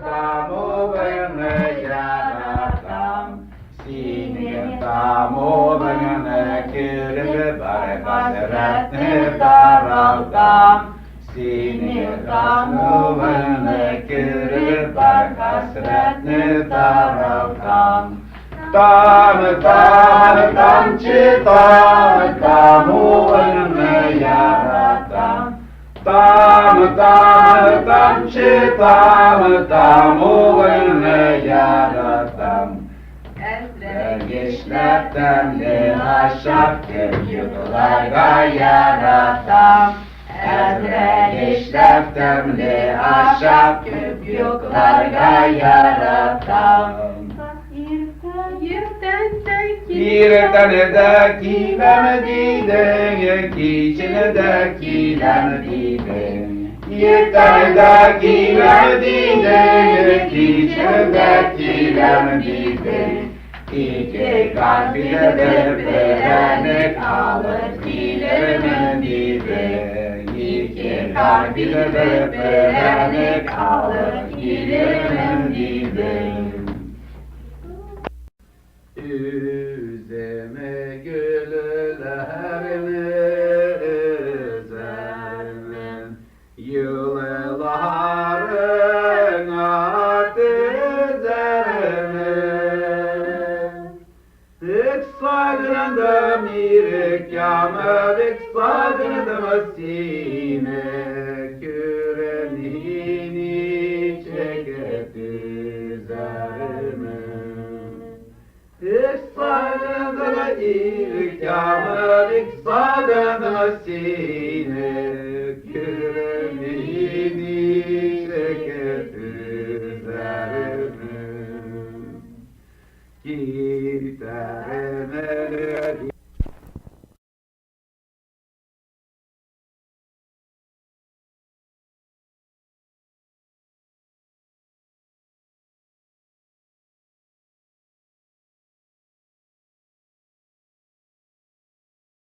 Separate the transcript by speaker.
Speaker 1: Tam yaratam. Sine tamubını kürü bar hasretini daraltam. Sine tamubını kürü bar hasretini daraltam. Tam tam tamçı tam tamubını yaratam. Tam tam tamçı tam tamubını yaratam. Geçlerden aşağı yıllarga yaratam. Geçlerden aşağı yıllarga yaratam. Irtane kilem diden, kiçine de kilem diden. Irtane kilem diden, kiçine de kilem diden. İki kalbine de verene kalır kilem diden. İki kalbine de verene kalır kilem diden. Üzeme güllerimi üzerime, yılların atizerime. Dik sagındım irkamı, dik sagındım sine, kürenini çekip üzerime. Sagındım irkamı, dik sagındım sine, kürenini çekip üzerime. Giderime